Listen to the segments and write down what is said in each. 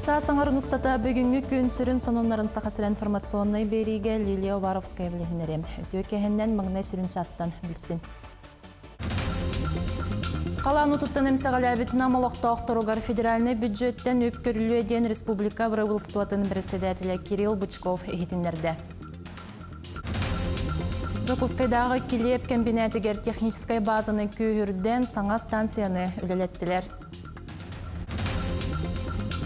Чаас аҥарын устата бүгүҥҥү күн сүрүн сонуннарын Саха сирэ информационнай биэриигэ Лилия Уваровская билиһиннэриэ. Үтүө киэһэннэн маҥнай сүрүн чаастан билсин. Халаан уутуттан эмсэҕэлээбит Нам олохтоохторугар федеральнай бюджеттэн үп көрүллүө диэн республика бырабыылыстыбатын бэрэссэдээтэлэ Кирилл Бычков иһитиннэрдэ. Дьокуускайдааҕы килиэп кэмбинээтигэр техническай базаны күүһүрдэн саҥа станцияны үлэлэттилэр.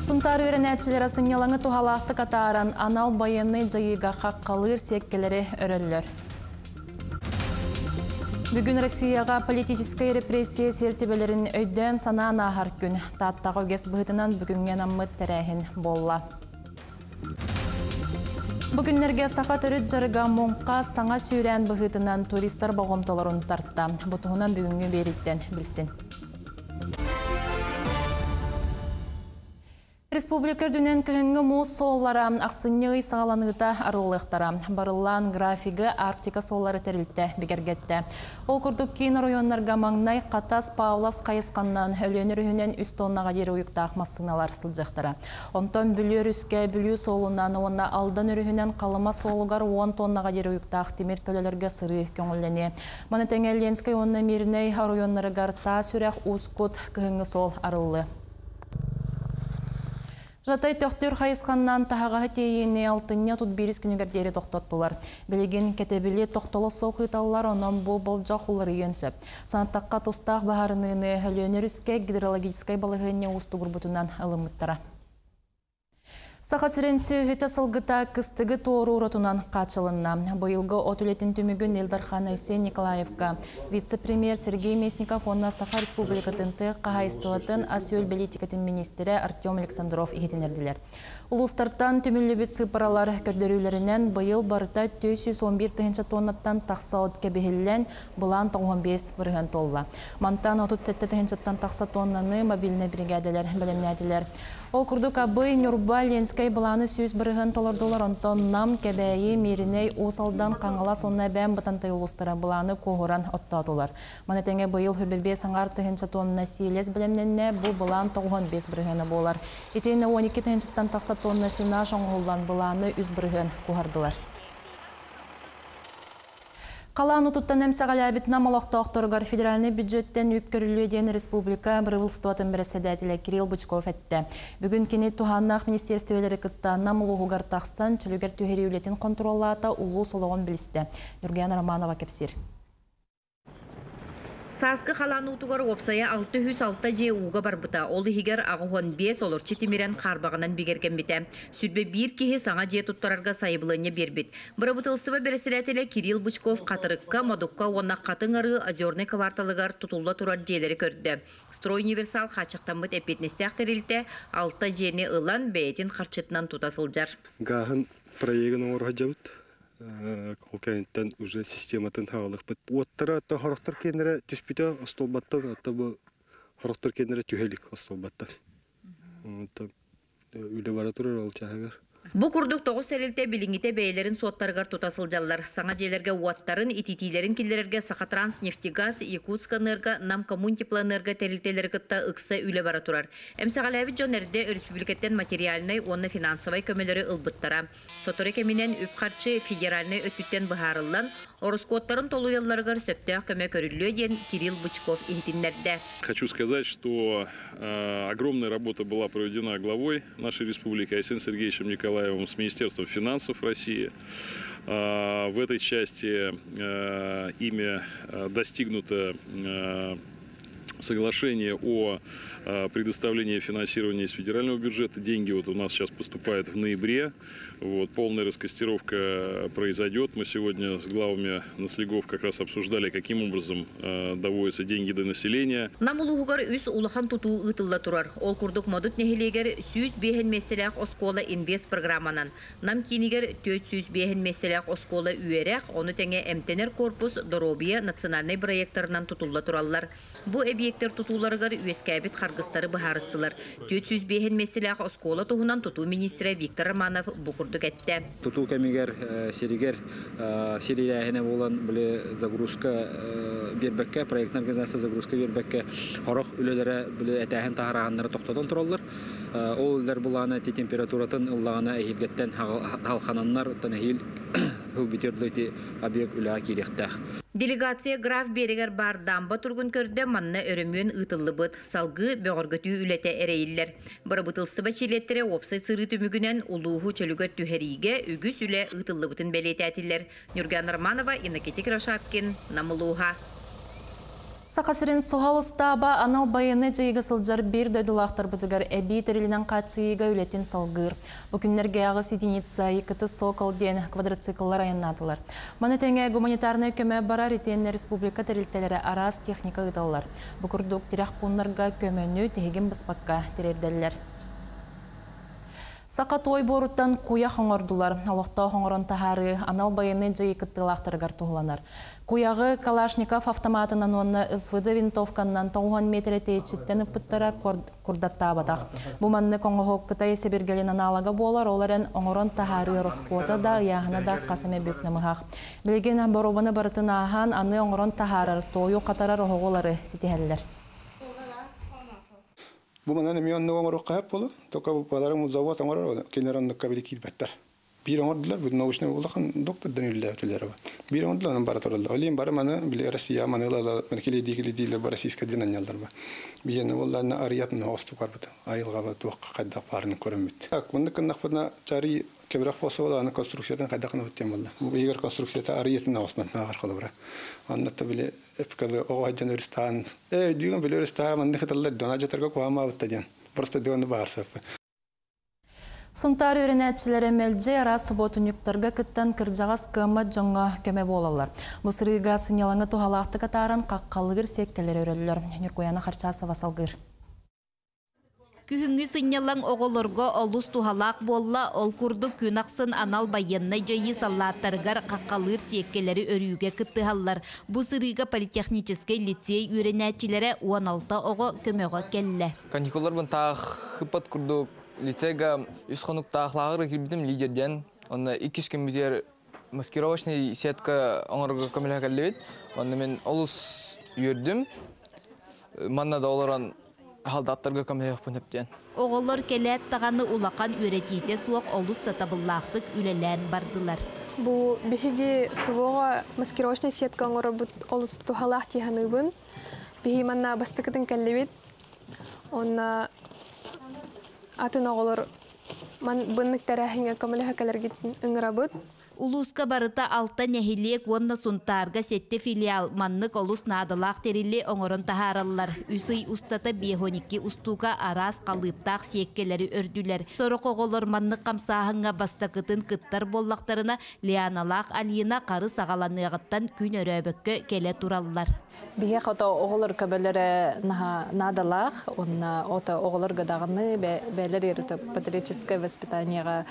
Сунтаар үөрэнээччилэрэ сынньалаҥы туһалаахтык атааран анал байыаннай дьайыыга хаххалыыр сиэккэлэри өрөллөр. Бүгүн Россияҕа политическай репрессия сиэртибэлэрин өйдөөн-санаан ааһар күн. Тааттаҕа үгэс быһыытынан бүгүҥҥэ анаммыт тэрээһин буолла. Бу күннэргэ саха төрүт дьарыга муҥха саҥа сүүрээн быһыытынан туристар болҕомтолорун тарта. Бу туһунан бүгүҥҥү биэрииттэн билсин. Республика үрдүнэн кыһыҥҥы муус суоллара ахсынньы ый саҕаланыыта арыллыахтара. Барыллаан графигы Арктика суоллара тэрилтэ бигэргэттэ. Ол курдук киин оройуоннарга маҥнай Хатас, Павловск хайысханнан Өлүөнэ өрүһүнэн үс тоннаҕа диэри уйуктаах массыыналар сылдьыахтара. Онтон Бүлүү өрүскэ Бүлүү суолунан уонна Алдан өрүһүнэн Халыма суолугар 10 тоннаҕа диэри уйуктаах тимир көлөлөргө сырыы көҥүллэниэ. Маны тэҥэ Ленскэй уонна Мирнэй оройуоннарыгар Таас Үрэх, Уус-Кут кыһыҥҥы суол арыллыа. Жатай төхтүр хайысханнан таһаҕаһы тиэйиини алтынньы 31 күнүгэр диэри тохтоттулар. Билигин кэтэбили тохтоло суох ыыталлар, онон бу болдьох уларыйыан сөп. Санаттахха тустаах баһаарыныыны Өлүөнэ өрүскэ гидрологическай балаһыанньа уустугурбутунан ылыммыттара. Саха сирин сүөһүтэ сылгыта кыстыгы туоруур отунан хааччылынна. Быйылгы от үлэтин түмүгүн Ил Дархан Айсен Николаевка вице-премьер Сергей Местников уонна Саха Республикатын тыа хаһаайыстыбатын ас-үөл бэлиитикэтин миниистирэ Артем Александров иһитиннэрдилэр. Улуустартан түмүллүбүт сыыппаралар көрдөрүүлэринэн быйыл барыта 411 тыһыынча тоннаттан тахса от кэбиһиллэн, былаан 95 бырыһыан туолла. Мантан 37 тыһыынчаттан тахса тоннаны мобильнай биригээдэлэр бэлэмнээтилэр. Ол курдук Абый, Ньурба, Ленскэй былааны 100% толордулар, онтон Нам, Кэбээйи, Мииринэй, Уус Алдан, Хаҥалас уонна Эбээн Бытантай улуустара былааны куоһуран оттоотулар. Маны тэҥэ быйыл 25 аҥаар тыһыынча тонна сиилэс бэлэмнэннэ, бу былаан 95 бырыһыана буолар. Итиэннэ 12 тыһыынчаттан тахса тонна сенаж оҥоһуллан былааны 3% куоһардылар. Халаан уутуттан эмсэҕэлээбит Нам олохтоохторугар федеральнай бюджеттэн үп көрүллүө диэн республика бырабыылыстыбатын бэрэссэдээтэлэ Кирилл Бычков эттэ. Бүгүн кини туһааннаах министиэристибэлэри кытта Нам улууһугар тахсан, чөлүгэр түһэрии үлэтин хонтуруоллаата, улуус олоҕун билистэ. Ньургуяна Романова кэпсиир. Сааскы халаан уутугар уопсайа 606 дьиэ ууга барбыта, ол иһигэр 85 олорчу тимирэн хаарбаҕынан бигэргэммитэ. 21 киһи саҥа дьиэ туттарарга сайабылыанньа биэрбит. Бырабыыталыстыба бэрэссэдээтэлэ Кирилл Бычков Хатырыкка, Модукка уонна Хатыҥ Арыы Озернай кыбаарталыгар тутулла турар дьиэлэри көрдө. Стройуниверсал хааччахтаммыт эппиэтинэстээх тэрилтэ алта дьиэни ылан, бэйэтин харчытынан тута сылдьар. Гааһын проегын оҥоро сылдьабыт. Ол кэнниттэн уже систематын хаалыахпыт. Уоттара хорохтор киэннэрэ түспүтэ остуолбаттан, оттон бу хорохтор киэннэрэ түһэ илик остуолбаттан. Үлэ бара турар ол чааһыгар. Бу курдук тоҕус тэрилтэ билиҥҥитэ бэйэлэрин суоттарыгар тута сылдьаллар. Саҥа дьиэлэргэ уоттарын, ититиилэрин киллэрэргэ Сахатранснефтегаз, Якутскэнерго, Намкоммунтеплоэнерго тэрилтэлэри кытта ыкса үлэ бара турар. Эмсэҕэлээбит дьон эрдэ өрөспүүбүлүкэттэн материальнай уонна финансовай көмөлөрү ылбыттара. Сотору кэминэн үп-харчы федеральнай өттүттэн быһаарыллан, ороскуоттарын толуйалларыгар сөптөөх көмө көрүллүө диэн Кирилл Бычков иһитиннэрдэ. Хочу сказать, что огромная работа была проведена главой нашей республики Айсеном Сергеевичем Николаевым с Министерством финансов России. В этой части ими достигнуто соглашение о предоставлении финансирования из федерального бюджета. Деньги вот у нас сейчас поступают в ноябре. Вот, полная раскостировка произойдет. Мы сегодня с главами наслегов как раз обсуждали, каким образом доводятся деньги до населения. Нам улууһугар үс улахан тутуу ыытылла турар. Ол курдук Модут нэһилиэгэр 105 миэстэлээх оскуола инвест программанан, Нам киинигэр 405 миэстэлээх оскуола үөрэх, ону тэҥэ эмтэнэр корпус доруобуйа национальнай бырайыактарынан тутулла тураллар. Бу эбийиэктэр эбийиэктэр тутууларыгар үөскээбит харгыстары быһаарыстылар. 405 миэстэлээх оскуола туһунан тутуу миниистирэ Виктор Романов бу курдук эттэ. Тутуу кэмигэр сиригэр сирилээһинэ буолан били загрузка биэрбэккэ, проектная организация загрузка биэрбэккэ, сорох үлэлэрэ били этээһин таһараһаннары тохтотон тураллар. Ол үлэлэр булаана ити температуратын ыллаҕына эһиилгэттэн халхананнар, оттон эһиил сыл бүтүөр дылы ити объект үлэҕэ киириэхтээх. Делегация Граф Биэригэр баар дамба туругун көрдө, манна өрөмүөн ыытыллыбыт. Салгыы бөҕөргөтүү үлэтэ эрэйиллэр. Бырабыыталыстыба чилиэттэрэ уопсай сырыы түмүгүнэн улууһу чөлүгэр түһэриигэ үгүс үлэ ыытыллыбытын бэлиэтээтилэр. Нюргана Романова, Иннокентий Кривошапкин, Нам улууһа. Саха сирин суһал ыстааба анал байыаннай дьайыыга сылдьар биир дойдулаахтарбытыгар эбии тэрилинэн хааччыйыыга үлэтин салгыыр. Бу күннэргэ аҕыс единица ИКТ «Сокол» диэн квадроцикллар айаннаатылар. Маны тэҥэ гуманитарнай көмө барар итиэннэ республика тэрилтэлэрэ араас техника ыыталлар. Бу курдук тирэх пууннарга көмөнү тиһигин быспакка тириэрдэллэр. Саха туой буоруттан куйах оҥордулар. Олохтоох оҥорон таһаарыы анал байыаннай дьайыы кыттыылаахтарыгар туһуланар. Куйаҕы Калашников автоматынан уонна СВД винтовканнан 90 метр тэйиччиттэн ыппыттара курдаттаабатах. Бу маннык оҥоһук Кытай сэбиргэлин аналога буолар, ол эрэн оҥорон таһаарыы ороскуота да, ыйааһына да хас эмэ бүк намыһах. Билигин боруобаны барытын ааһан, аны оҥорон таһаарар, туойу хатарар оһоҕулары ситиһэллэр. Бу манан эмиэ оннук оҥоруохха сөп буолуо. Только баларым завод оҥорор, кинилэр оннукка били киирбэттэр. Биир оҥордулар, бу научный улахан доктордан үлэлээбитилэр. Биир оҥордулар, онон бара тураллар. Ол иһин бары маны били Россия маны ыла килиэдии килиэдиилэр бу российскай диэн анньаллар ба. Биһиэнэ буоллаана арыйатын оҕостук барбыт. Айылҕаба туохха хайдах баарынан көрөммүт. Так, муннук гыннахпытына чарый кэбирэх буолса буолла, аны конструкциятын хайдах гынабыт диэн буолла. Бу иһигэр конструкцията арыйатын оҕосматнааҕар холобура. Онно били эпкалы оҕо сылдьан өрүстаан ээ өйдүүгүн били өрүстаан маннык хыталлар дьон адьатарга куһаамаабытта диэн просто дьону баарсаппы. Сунтаар үөрэнээччилэрэ мэлдьи араас субуотунньуктарга кыттан кырдьаҕас кыаммат дьоҥҥо көмө буолаллар. Бу сырыыга сынньалаҥы туһалаахтык атааран хаххалыыр сиэккэлэри өрөллөр. Ньургуяна Харчасова салгыыр. Күһүҥҥү сынньалаҥ оҕолорго олус туһалаах буолла, ол курдук күн ахсын анал байыаннай дьайыы саллааттарыгар хаххалыыр сиэккэлэри өрүүгэ кыттыһаллар. Бу сырыыга политехническэй лицей үөрэнээччилэрэ 16 оҕо көмөҕө кэллэ. Каникулларбын таах ыппат курдук лицейга үс хонуктаах лааҕырга киирбитим лидер диэн. Онно иккис күммүтүгэр маскировочный сетка оҥорорго көмөлөһө кэллибит. Онно мин олус үөрдүм. Манна да олорон халдааттарга көмөлөһүөхпүн сөп диэн. Оҕолор кэлээт даҕаны улахан үөрэтиитэ суох олус сатабыллаахтык үлэлээн бардылар. Бу биһиги СВО маскировочная сетка оҥоробут олус туһалаах дии саныыбын. Биһи манна бастакытын кэллибит. Онно атын оҕолор быннык тэрээһиҥҥэ көмөлөһө кэлэргитин ыҥырабыт. Улууска барыта алта нэһилиэк уонна Сунтаарга сэттэ филиал маннык олус наадалаах тэрили оҥорон таһаараллар. Үс ый устата 52 устуука араас халыыптаах сиэккэлэри өрдүлэр. Сорох оҕолор маннык хамсааһыҥҥа бастакытын кыттар буоллахтарына, Лианалаах Алина хары саҕаланыаҕыттан күн өрөөбөккө кэлэ тураллар. Биһиэхэ ото оҕолор көмөлөрө наадалаах, уонна ото оҕолорго даҕаны бээлэр ерыта патриотическое воспитаниеҕа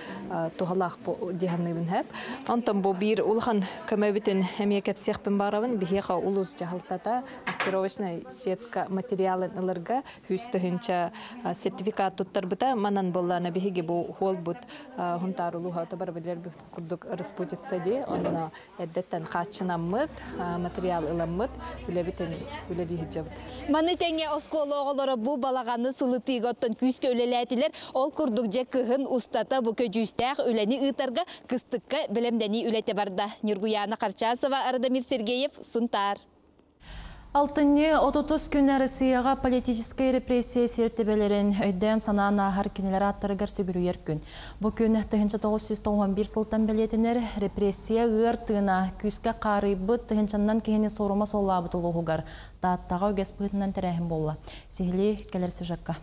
туһалаах дии саныыбын сөп. Онтон бу биир улахан көмөбүтүн эмиэ кэпсиэхпин баҕарабын. Биһиэхэ улуус дьаһалтата маскировочная сетка материалын ыларга 100 000 сертификат туттарбыта. Манан буоллаана биһиги бу хуолбут Һунтаар улууһа ото билэр курдук распутица дии. Онно эрдэттэн хааччынаммыт, материал ыламмыт, үлэбитин үлэлии сылдьабыт. Маны тэҥэ оскуола оҕолоро бу балаҕаны сылытыыга оттон күүскэ үлэлээтилэр. Ол курдук дьэ кыһын устата бу көдьүүстээх үлэни ыытарга кыстыкка бэлэмнэнии үлэтэ барда. Нюргуяна Харчасова, Радомир Сергеев, Сунтаар. Алтынньы 30 күн Россияҕа политическай репрессия сиэртибэлэрин өйдөөн санаан ааһар кинилэр ааттарыгар сүгүрүйэр күн. Бу күн 1991 сылтан бэлиэтэнэр репрессия ыар тыына күүскэ хаарыйбыт тыһыынчаннан киһини суорума суоллаабыт улууһугар Тааттаҕа үгэс быһыытынан тэрээһин буолла. Сиһилии кэлэр сюжекка.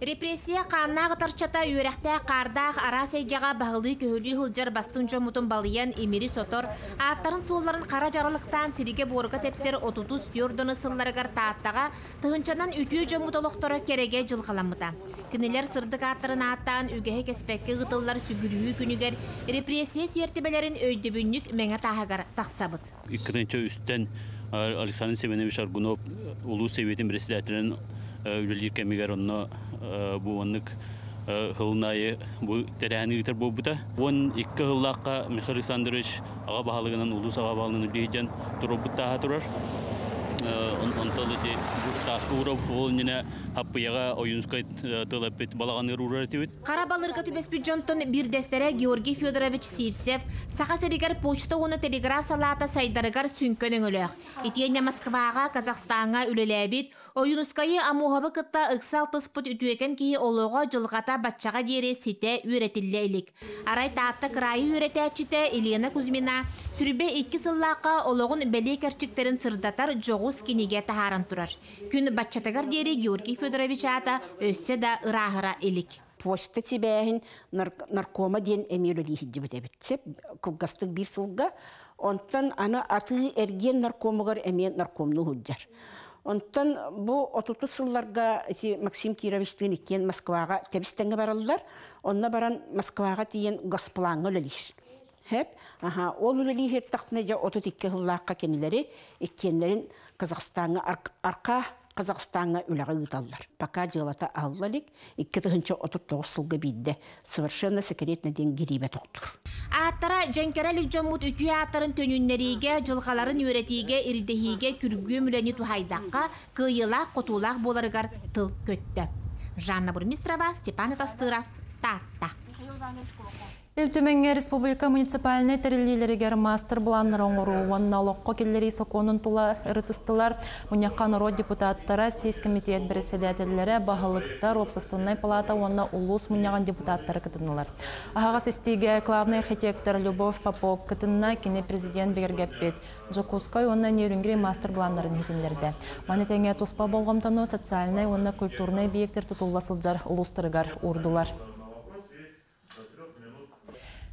Репрессия хааннаах ытарчата үөрэхтээх хаардаах араас эйгэҕэ баһылыы-көһүлүү сылдьар бастыҥ дьоммутун балыйан имири сотор, ааттарын-суолларын хара дьаралыктаан сиригэ-буорга тэпсэр отутус түөрт сылларыгар Тааттаҕа тыһыынчанан үтүө дьоммут олохторо кэрэгэ дьылҕаламмыта. Кинилэр сырдык ааттарын ааттаан үгэһи кэспэккэ ыытыллар сүгүрүйүү күнүгэр репрессия сиэртибэлэрин өйдөбүнньүк мэҥэ тааһыгар тахсабыт. 2-үстэн Александр Семенович Аргунов улуус сэбиэтин председателин үлэлиир кэмигэр онно бу оннук сылын аайы бу тэрээһини ыытар буолбута. 12 сыллаахха Михаил Александрович аҕа баһылыгынан улуус аҕа баһылыгынан үлэлиир турбут тааһа турар. Онтон ити тааска уурап ол иннинэ Хаппыйаҕа Ойуунскай тыл эппит балаҕаныгар уурар этибит. Хара балырга түбэспит дьонтон биирдэстэрэ Георгий Федорович Сивцев Саха сиригэр почта уонна телеграф салаата сайдарыгар сүҥкэн өҥөлөөх. Итиэннэ Москваҕа, Казахстаҥҥа үлэлээбит, Ойуунускайы Амуоһабы кытта ыкса алтыспыт үтүөкэн киһи олоҕо дьылҕата баччаҕа диэри ситэ үөрэтиллэ илик. Арай Таатта кыраайы үөрэтээччитэ Елена Кузьмина сүрбэ икки сыллаахха олоҕун бэлиэ кэрчиктэрин сырдатар дьоҕус кинигэ таһааран турар. Күн баччатыгар диэри Георгий Федорович аата өссө да ырааһыра илик. Почта сибээһин наркома диэн эмиэ үлэлии сылдьыбыт эбит. Кылгастык биир сылга. Онтон аны атыы эргиэн наркомугар эмиэ наркомнуу сылдьар. Онтон бу отутус сылларга ити Максим Кировичтыын иккиэн Москваҕа тэбис-тэҥҥэ бараллар. Онно баран Москваҕа тиийэн Госплаҥҥа үлэлиир. Хэп, аха, ол үлэлии сыттахтына дьэ 32 сыллаахха кинилэри иккиэннэрин Казахстаҥҥа арка Казахстаҥҥа үлэҕэ ыыталлар. Пока дьыалата аһылла илик, 2039 сылга биирдэ совершенно секретно диэн гириибэ тохтуур. Ааттара дьэҥкэрэ илик дьоммут үтүө ааттарын төнүннэриигэ, дьылҕаларын үөрэтиигэ, ирдэһиигэ күргүөм үлэни туһайдахха, кыайыылаах-хотуулаах буоларыгар тыл көттө. Жанна Бурмистрова, Степан Атастыров, Таатта. Ил Түмэҥҥэ республика муниципальнай тэриллиилэригэр мастер-былааннары оҥоруу уонна олоххо киллэрии сокуонун тула ырытыстылар. Мунньахха норуот депутаттара, сис комитет бэрэссэдээтэллэрэ, баһылыктар, уопсастыбаннай палата уонна улуус мунньаҕын депутаттара кытыннылар. Аһаҕас истиигэ главный архитектор Любовь Попок кытынна, кини президент бигэргэппит Дьокуускай уонна Нерюнгри мастер-былааннарын иһитиннэрдэ. Маны тэҥэ туспа болҕомтону социальнай уонна культурнай объектар тутулла сылдьар улуустарыгар уурдулар.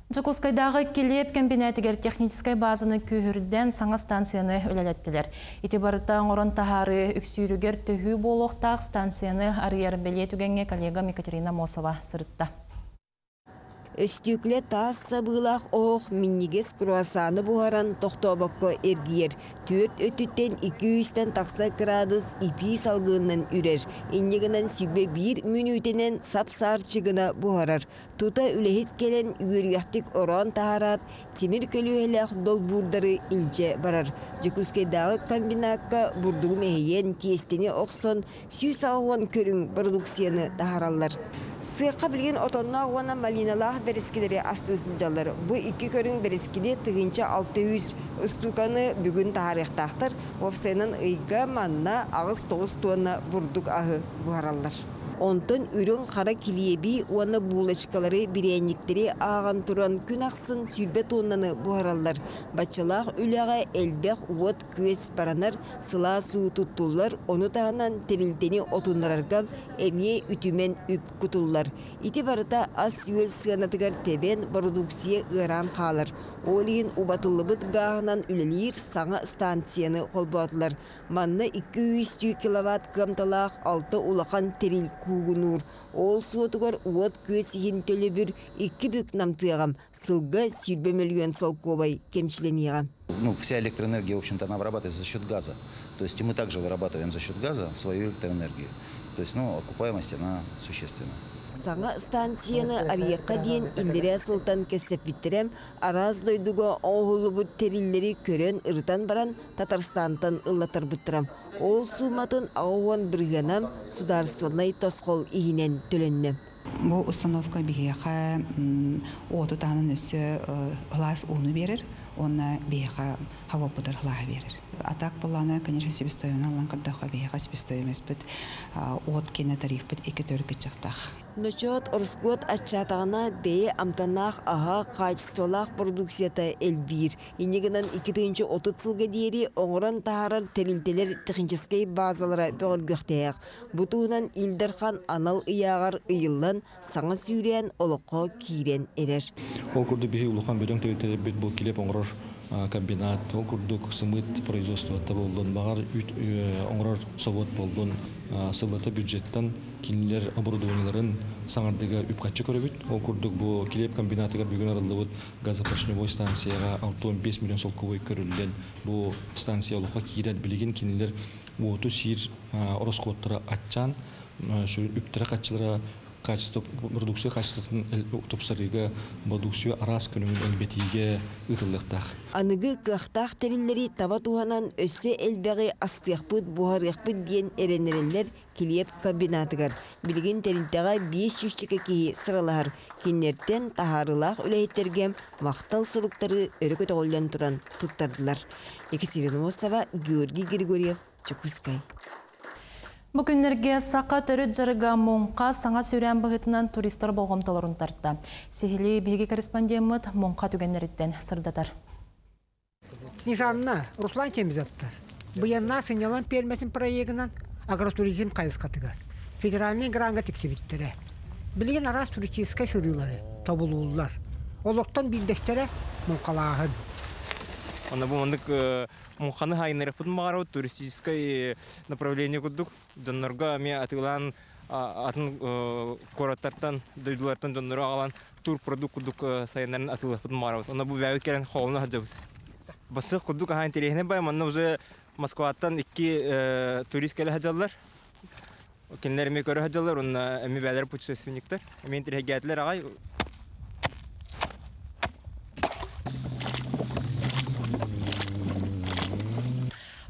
Дьокуускайдааҕы килиэп кэмбинээтигэр техническай базаны күүһүрдэн саҥа станцияны үлэлэттилэр. Ити барыта оҥорон таһаарыы үксүүрүгэр төһүү буолуохтаах станцияны арыйар бэлиэ түгэҥҥэ коллегам Екатерина Мосова сырытта. Өстүөкүлэ таас сабыылаах оһох минньигэс круассаны буһаран тохтообокко эргийэр. Түөрт өттүттэн икки үстэн тахса кыраадыс итии салгынынан үрэр. Инньэ гынан сүбэ биир мүнүүтэнэн сап-саарчы гына буһарар. Тута үлэһит кэлэн үөрүйэхтик ороон таһараат, тимир көлүөһэлээх долбуурдары илдьэ барар. Дьокуускайдааҕы комбинакка бурдугу мэһийэн, тиэстэни охсон, 180 көрүҥ бородууксуйаны таһаараллар. Сыахха билигин отонноох уонна малиналаах бэрискилэри астыы сылдьаллар. Бу икки көрүҥ бэрискили 1600 устууканы бүгүн таһаарыахтаахтар. Уопсайынан ыйга манна 8-9 туонна бурдук аһы буһараллар. Онтон үрүҥ хара килиэби уонна булочкалары, бирээнньиктэри ааҕан туран күн ахсын 20 туоннаны буһараллар. Баччалаах үлэҕэ элбэх уот-күөс баранар, сылаас уу туттуллар, ону таһынан тэрилтэни отуннарарга эмиэ үтүмэн үп кутуллар. Ити барыта ас-үөл сыанатыгар тэбэн бородууксуйа ыараан хаалар. Ол иһин убатыллыбыт гааһынан үлэлиир саҥа станцияны холбоотулар. Манна 200 киловатт кыамталаах алта улахан тэрил куугунуур. Ол суотугар уот-күөс иһин төлөбүр икки бүк намтыаҕа, сылга 20 мөлүйүөн солкуобай кэмчилэниэҕэ. Ну, вся электроэнергия, в общем-то, она вырабатывается за счет газа. То есть мы также вырабатываем за счет газа свою электроэнергию. То есть, ну, окупаемость, она существенна. Саҥа станцияны арыйыахха диэн иллэрээ сылтан кэпсэппиттэрэ, араас дойдуга оҥоһуллубут тэриллэри көрөн ырытан баран Татарстантан ыллатарбыттара. Ол сууматын 80 бырыһыана судаарыстыбаннай тосхол иһинэн төлөннө. Бу установка биһиэхэ уоту таһынан өссө сылаас ууну биэрэр, уонна биһиэхэ хабаппытар сылааһы биэрэр. А так буоллаҕына, конечно, себестоимость ылан көрдөххө, биһиэхэ себестоимостьпыт уот киэнэ тарифпыт икки төрүт кыччахтаах. Ночоот ороскуот аччаатаҕына бэйэ амтаннаах аһа, хаачыстыбалаах продукцията элбиир. Инньэ гынан 2030 сылга диэри оҥорон таһаарар тэрилтэлэр техническэй базалара бөҕөргүөхтээх. Бу туһунан Ил Дархан анал ыйааҕар ыйыллан, саҥа сүүрээн олоххо киирэн эрэр. Ол курдук биһи улахан бөдөҥ тэрилтэлэрбит бу килиэп оҥорор комбинат, ол курдук сымыт производствота болдун, бағар үт оңорор совод болдун, сыллата бюджеттан кинилер оборудованияларын саңардыга үпкачы көрөбүт. Ол курдук бу килеп комбинатыгар бүгүн арылыбыт газопоршневой станцияга 6,5 миллион солковой көрүлден бу станция олуха киирет билигин кинилер уоту сир ороскоттара атчан, үптері каччылара качество продукция качествосын тупсарыга продукция арас күнүн элбетиге ытылыктах. Аныгы кыахтаах тэриллэри таба туһанан өссө элбэҕи астыахпыт, буһарыахпыт диэн эрэннэрэллэр килиэп комбинатыгар. Билигин тэрилтэҕэ 500 киһи сыралаһар. Кинилэртэн таһаарыылаах үлэһиттэргэ махтал суруктары өрө көтөҕүллэн туран туттардылар. Екатерина Мосова, Георгий Григорьев, Чекускай. Бу күннэргэ саха төрүт дьарыга муҥха саҥа сүүрээн быһыытынан туристар болҕомтолорун тарта. Сиһилии биһиги корреспондеммыт муҥха түгэннэриттэн сырдатар. Снежанна, Руслан Чемизовтар. Быйанна сынньалаҥ пиэрмэтин проегынан агротуризм хайысхатыгар федеральнай гранга тиксибиттэрэ. Билигин араас туристическай сырыылары тобулууллар. Олортон биирдэстэрэ муҥхалааһын. Онно бу маннык муҥханы хайыннарыахпытын баҕарабыт туристическай направление курдук дьоннорго эмиэ атыылаан атын куораттартан, дойдулартан дьоннору аҕалан турпродукт курдук сайыннарын атыыласпытын баҕарабыт. Онно бу бэйэбит кэлэн холоно сылдьабыт. Бассыах курдук аһаа интэриэһинэй бай, манна уже Москваттан икки турист кэлэ сылдьаллар. Кинилэр эмиэ көрө сылдьаллар, уонна эмиэ бэйэлэрэ путешественниктар. Эмиэ интэриэһиргээтилэр аҕай.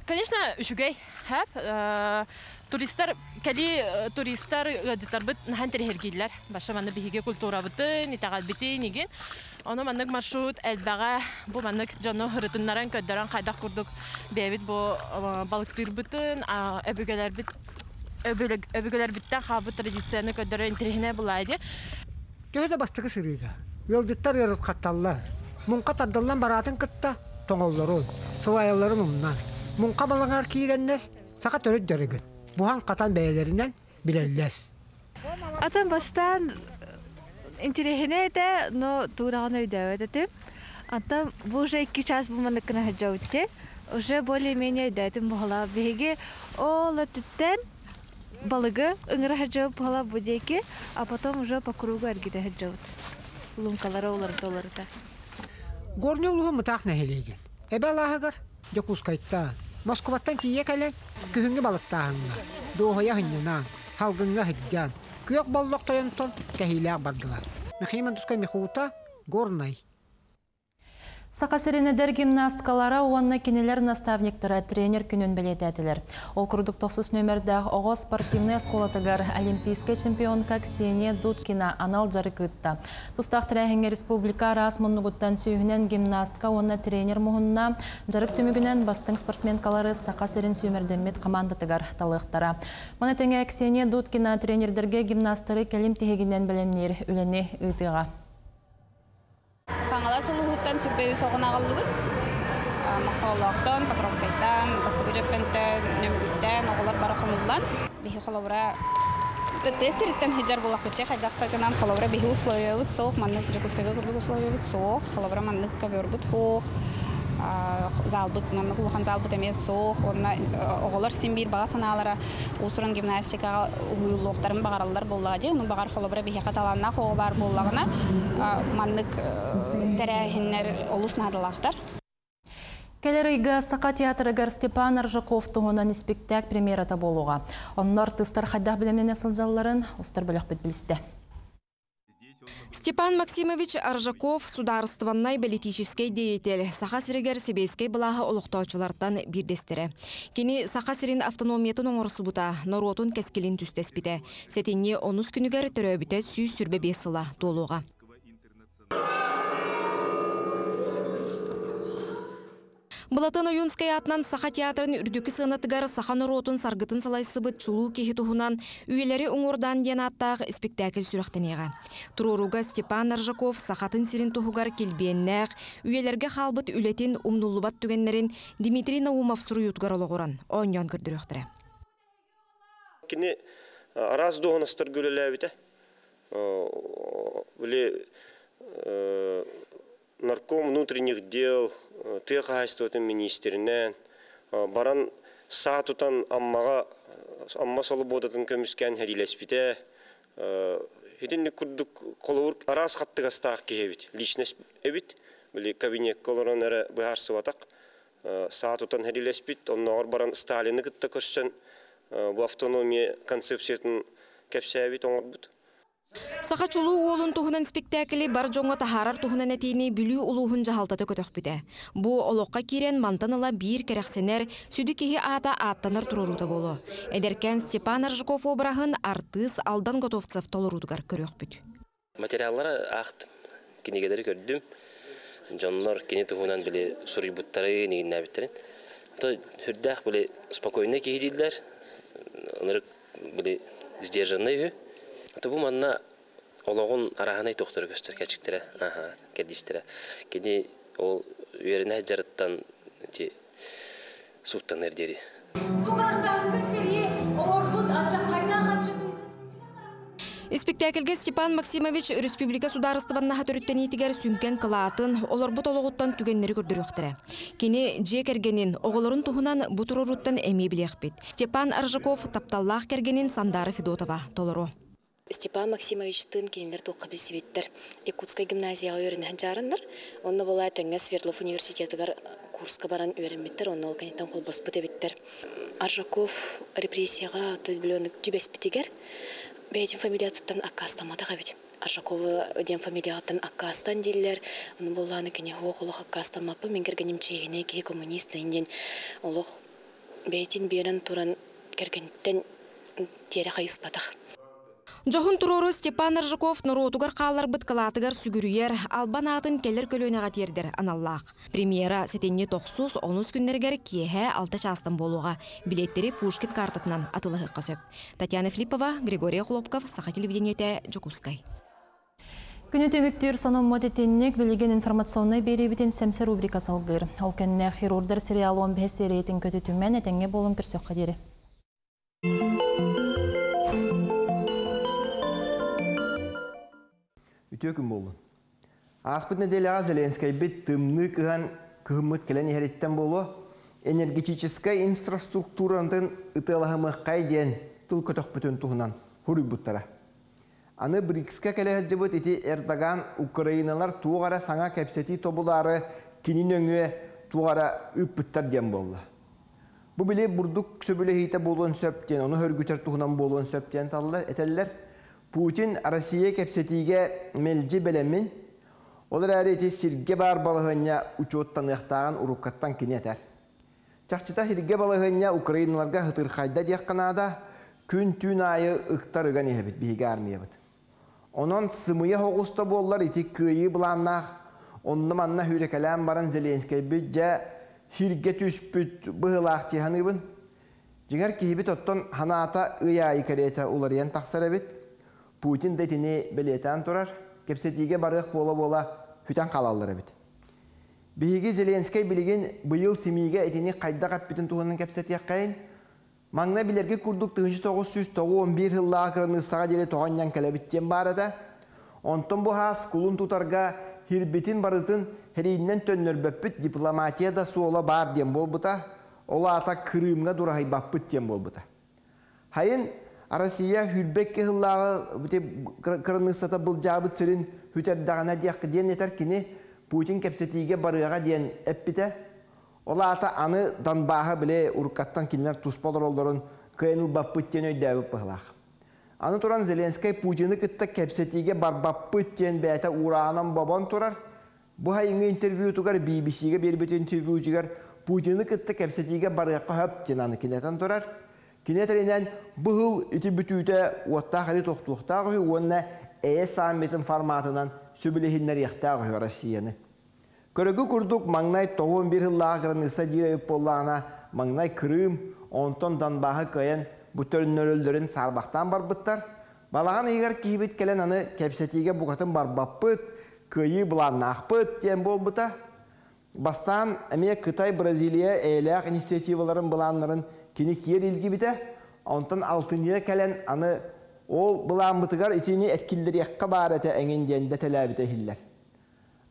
Конечно, үчүгэй. Хэп. Туристар, кэли туристар ыалдьыттарбыт наһаа интэриэһиргииллэр. Баша манна биһиги культурабытын, итэҕэлбитин игин. Ону маннык маршрут элбэҕэ бу маннык дьону ырытыннаран көрдөрөн хайдах курдук бэйэбит бу балыктыырбытын, өбүгэлэрбит өбүгэлэрбиттэн хаалбыт традицияны көрдөрөр интэриэһинэй булаа дии. Төһө да бастакы сырыыга ыалдьыттар ыарырҕатталлар, муҥха тардыллан бараатын кытта тоҥоллорун, сылайалларын умнан, муҥха балаҕар киирэннэр саха төрүт дьарыгын буһан-хатан бэйэлэринэн билэллэр. Атын бастаан интэриэһинэй этэ, но туураҕын өйдөөбөт этим. Антон бу уже икки час бу манныккына сылдьабыт уже более-менее өйдөөтүм буһала. Биһиги ол өттүттэн балыгы ыҥыра сылдьабыт буһала бу диэки, а потом уже по кругу эргитэ сылдьабыт. Лункалары уларыта уларыта. Горнай улууһун Мытаах нэһилиэгин Эбэ алааһыгар Дьокуускайтан, Москубаттан тиийэ кэлэн күһүҥҥү балыктааһыҥҥа дуоһуйа сынньанан, салгыҥҥа сылдьан, күөх боллох тойонтон кэһиилээх бардылар. Михаил Мандускай Михута, Горнай. Саха сирин эдэр гимнасткалара уонна кинилэр наставниктара тренер күнүн бэлиэтээтилэр. Ол курдук тохсус нүөмэрдээх оҕо спортивнай оскуолатыгар олимпийскай чемпионка Ксения Дудкина анал дьарык ыытта. Тустаах тэрээһиҥҥэ республика араас муннугуттан сүүһүнэн гимнастка уонна тренер муһунна. Дьарык түмүгүнэн бастыҥ спортсменкалары Саха сирин сүүмэрдэммит хамаандатыгар талыахтара. Маны тэҥэ Ксения Дудкина тренердэргэ гимнастары кэлим тиһигинэн бэлэмниир үлэни ыытыаҕа. Хаҥалас улууһуттан сүрбэ үс оҕону аҕаллыбыт. Мохсоҕолоохтон, Покровскайтан, Бастакы Дьөппөнтөн, Нөмүгүттэн оҕолор бары хомуллан. Биһи холобура тыа сириттэн сылдьар буоллахпыт хайдах да гынан холобура биһи условиябыт суох, маннык Дьокуускайга курдук условиябыт суох, холобура маннык ковербут суох, залбыт маннык улахан залбыт эмиэ суох. Уонна оҕолор син биир баҕа санаалара уус-уран гимнастикаҕа уһуйуллуохтарын баҕараллар буоллаҕа дии. Ону баҕар холобура биһиэхэ талааннаах оҕо баар буоллаҕына маннык тэрээһиннэр олус наадалаахтар. Кэлэр ыйга Саха театрыгар Степан Аржаков туһунан испиктээк премьерата буолуоҕа. Онно артыыстар хайдах бэлэмнэнэ сылдьалларын устар бөлөхпүт билистэ. Степан Максимович Аржаков судаарыстыбаннай бэлитиичэскэй деятель, Саха сиригэр сэбиэскэй былааһы олохтооччулартан биирдэстэрэ. Кини Саха сирин автономиятын оҥорсубута, норуотун кэскилин түстэспитэ. Сэтинньи онус күнүгэр төрөөбүтэ 125 сыла туолуоҕа. Былатын Ойуунскай аатынан Саха театрын үрдүкү сыанатыгар саха норуотун саргытын салайсыбыт чулуу киһи туһунан Үйэлэри уҥуордаан диэн ааттаах испиктээкил сүрэхтэниэҕэ. Туруорууга Степан Аржаков сахатын сирин туһугар килбиэннээх, үйэлэргэ хаалбыт үлэтин умнуллубат түгэннэрин Дмитрий Наумов суруйуутугар олоҕуран оонньоон көрдөрүөхтэрэ. Кини араас дуоһунастарга үлэлээбитэ. Били нарком внутренних дел, тыа хаһаайыстыбатын министринэн баран саа тутан Аммаҕа Амма солобуодатын көмүскээн сэриилэспитэ. Итинник курдук холобур араас хаттыгастаах киһи эбит, личность эбит. Били кабинекка олорон эрэ быһаарсыбатах. Саа тутан сэриилэспит, оннооҕор баран Сталины кытта көрсөн бу автономия концепциятын кэпсээбит, оҥорбут. Саха чулуу уолун туһунан спектакли бар дьоҥҥо таһаарар туһунан этиини Бүлүү улууһун дьаһалтата көтөхпүтэ. Бу олоххо киирэн мантан ыла биир кэрэхсэнэр, сүдү киһи аата ааттанар туруоруута буолуо. Эдэркээн Степан Аржаков обраһын артыыс Алдан Готовцев толоруутугар көрүөхпүт. Материаллары аахтым, кинигэлэри көрдүм. Дьоннор кини туһунан били суруйбуттарын, иҥиннээбиттэрин. То сүрдээх били спокойный киһи дииллэр. Ынырык били сдержанный үһү. То бу манна олоҕун араһынай туохтара көстөр кэрчиктэрэ, кэрдиистэрэ. Кини ол үөрэнэ сылдьарыттан ити сууттанар диэри. Бу гражданскай сэрии оҥорбут алдьархайдаах алдьатыытын Испиктээкилгэ Степан Максимович республика судаарыстыбаннаһа төрүттэниитигэр сүҥкэн кылаатын, олорбут олоҕуттан түгэннэри көрдөрүөхтэрэ. Кини дьиэ кэргэнин, оҕолорун туһунан бу туруорууттан эмиэ билиэхпит. Степан Аржаков тапталлаах кэргэнин Сандара Федотова толоруо. Степан Максимовичтыын кинилэр туохха билсибиттэр. Якутскай гимназияҕа үөрэнэ сылдьаарыннар. Онно буолаа тэҥҥэ Свердлов университетыгар курска баран үөрэммиттэр, онно ол кэнниттэн холбоспут эбиттэр. Аржаков репрессияҕа түбэспитигэр бэйэтин фамилиятыттан аккаастамматах эбит. Аржакова диэн фамилияҕыттан аккаастан дииллэр. Ону буоллааны кини суох олох аккаастаммаппын, мин кэргэним чиэһинэй киһи коммунист диэн олох бэйэтин биэрэн туран кэргэниттэн тиэрэ хайыспатах. Дьоһун туруору Степан Аржаков норуотугар хаалларбыт кылаатыгар сүгүрүйэр, албан аатын кэлэр көлүөнэҕэ тиэрдэр аналлаах. Премьера сэтинньи тохсус, онус күннэригэр киэһэ 6 чаастан буолуоҕа. Билеттэри Пушкин картатынан атыылаһыахха сөп. Татьяна Филиппова, Григорий Хлопков, Саха телевидениетэ, Дьокуускай. Күнү түмүктүүр сонуммут итинник билигин информационнай биэриибитин Сэмсэ рубрика салгыыр. Ол кэннэ хирурдар сериал 15 сериятин көтүтүмэн этэҥҥэ буолун көрсөххө диэри. Үтүө күн буоллун. Ааспыт нэдиэлэҕэ Зеленскэйбит тымныы кыһан кыһыммыт кэлэн иһэриттэн буолуо, энергетическай инфраструктуратын ытыалаһымыаххай диэн тыл көтөхпүтүн туһунан суруйбуттара. Аны БРИКСка кэлэ сылдьыбыт ити Эрдоган Украиналар туох эрэ саҥа кэпсэтии тобулаары кини нөҥүө туох эрэ ыыппыттар диэн буолла. Бу били бурдук сөбүлэһиитэ буолуон сөп диэн, ону хөргүтэр туһунан буолуон сөп диэн этэллэр. Путин Россия кэпсэтиигэ мэлдьи бэлэмин, ол эрээри ити сиргэ баар балаһыанньа учуоттаныахтааҕын уруккаттан кини этэр. Чахчыта сиргэ балаһыанньа Украиналарга хытырхайда диэххэ наада, күн-түүн аайы ыктар ыган иһэбит биһиги армиябыт. Онон сымыйа соҕуста буоллар ити кыайыы былааннаах, онно манна хүүрэкэлээн баран Зеленскэйбит дьэ сиргэ түспүт быһыылаах дии саныыбын. Дьиҥэр киһибит оттон ханаата ый аайы кэриэтэ уларыйан тахсар эбит. Путин да итини бэлиэтээн турар, кэпсэтиигэ барыах буола-буола сүтэн хаалаллар эбит. Биһиги Зеленскэй билигин быйыл СМИ-гэ итини хайдах эппитин туһунан кэпсэтиэххэйин. Маҥнай билэргэ курдук 1991 сыллааҕы кыраныыссаҕа диэри тоҕонньон кэлэбит диэн баар этэ. Онтон бу хаас кулун тутарга хирбитин барытын хэрииннэн төннөрбөппүт дипломатия да суола баар диэн буолбута. Ол аата Крымҥа дураһыйбаппыт диэн буолбута. Хайын Россия хүрбэкке сыллааҕы кыраныыссата былдьаабыт сирин хүтэрдэҕинэ диэн этэр кини Путин кэпсэтиигэ барыаҕа диэн эппитэ. Ол аата аны Донбаһы биле уруккаттан кинилэр туспа олороллорун кыайан ылбаппыт диэн өйдөөбүт быһылаах. Аны туран Зеленскэй Путины кытта кэпсэтиигэ барбаппыт диэн бэйэтэ уураанан бобон турар. Бу хайыҥҥы интервьютугар BBC-гэ биэрбит интервьютугар Путины кытта кэпсэтиигэ барыахха хөп диэн аны кинэтэн турар. Кинэтэринэн быһыл ити бүтүүтэ уоттаах эри тохтуохтаах үһү уонна ЭЭ саммитын форматынан сөбүлэһиннэриэхтээх үһү Россияны. Көрөгү курдук маҥнай 91 сыллааҕы кыраныысса диир эбит буоллаҕына, маҥнай Крым, онтон Донбаһы кыайан бу төрүннөрөллөрүн саарбахтаан барбыттар. Балаҕан ыйыгар киһибит кэлэн аны кэпсэтиигэ букатын барбаппыт, кыайыы былааннаахпыт диэн буолбута. Бастаан эмиэ Кытай, Бразилия эйэлээх инициативаларын былааннарын кини киэр илгибитэ, онтон алтынньыга кэлэн аны ол былааммытыгар итини эткиллэриэххэ баар этэ эҥин диэн дэтэлээбитэ иһиллэр.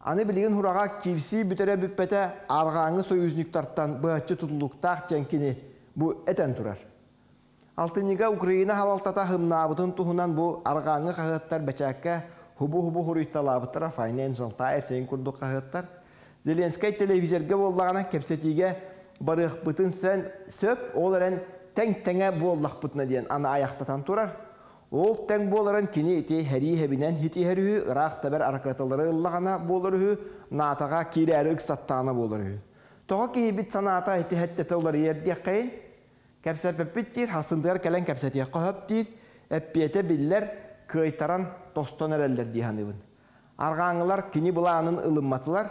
Аны билигин хураҕа киирсии бүтэрэ бүппэтэ арҕааҥҥы союзниктартан быһаччы тутулуктаах диэн кини бу этэн турар. Алтынньыга Украина халалтата хымнаабытын туһунан бу арҕааҥҥы хаһыаттар бэчээккэ хубу-хубу хуруйталаабыттара Financial Times эйин курдук хаһыаттар. Зеленскэй телевизорга буоллаҕына кэпсэтиигэ барыахпытын сэн сөп, ол эрэн тэҥ-тэҥэ буоллахпытына диэн аны айахтатан турар. Ол тэҥ буоларын кини ити һэрии хэбинэн хитиһэр үһү, ыраах табэр аракаталары ыллаҕына буолар үһү, НАТО-ҕа киирээри ыксаттаҕына буолар үһү. Тоҕо киһибит санаата ити хэттэтэ уларыйар диэххэйин? Кэпсэппиппит диир, хасындыгар кэлэн кэпсэтиэххэ хөп диир, эппиэтэ биллэр, кыайтаран тостон эрэллэр дии саныыбын. Арҕааҥылар кини былаанын ылымматылар,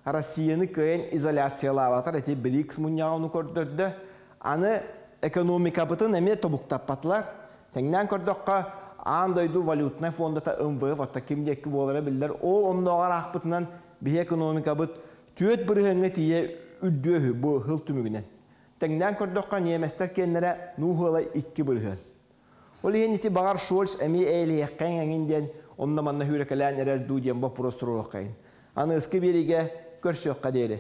Россияны кыайан изоляциялаабатар ити БРИКС мунньаҕа ону көрдөрдө. Аны экономикабытын эмиэ тобуктаппатылар. Тэҥнээн көрдөххө, аан дойду валютнай фондата МВФ, отто ким диэки буолара биллэр, ол оннооҕор аахпытынан биһи экономикабыт 4 бырыһыаҥҥа тиийэ үрдүөһү бу хыл түмүгүнэн. Тэҥнээн көрдөххө, ньиэмэстэр киэннэрэ нууһуола 2%. Ол иһин ити баҕар Шольц эмиэ ээлиэххэҥ эҥин диэн онно манна хүүрэкэлээн эрэр дуу диэн боппуруос туруоххайын. Аны ыскы биэригэ көрсүөххэ диэри.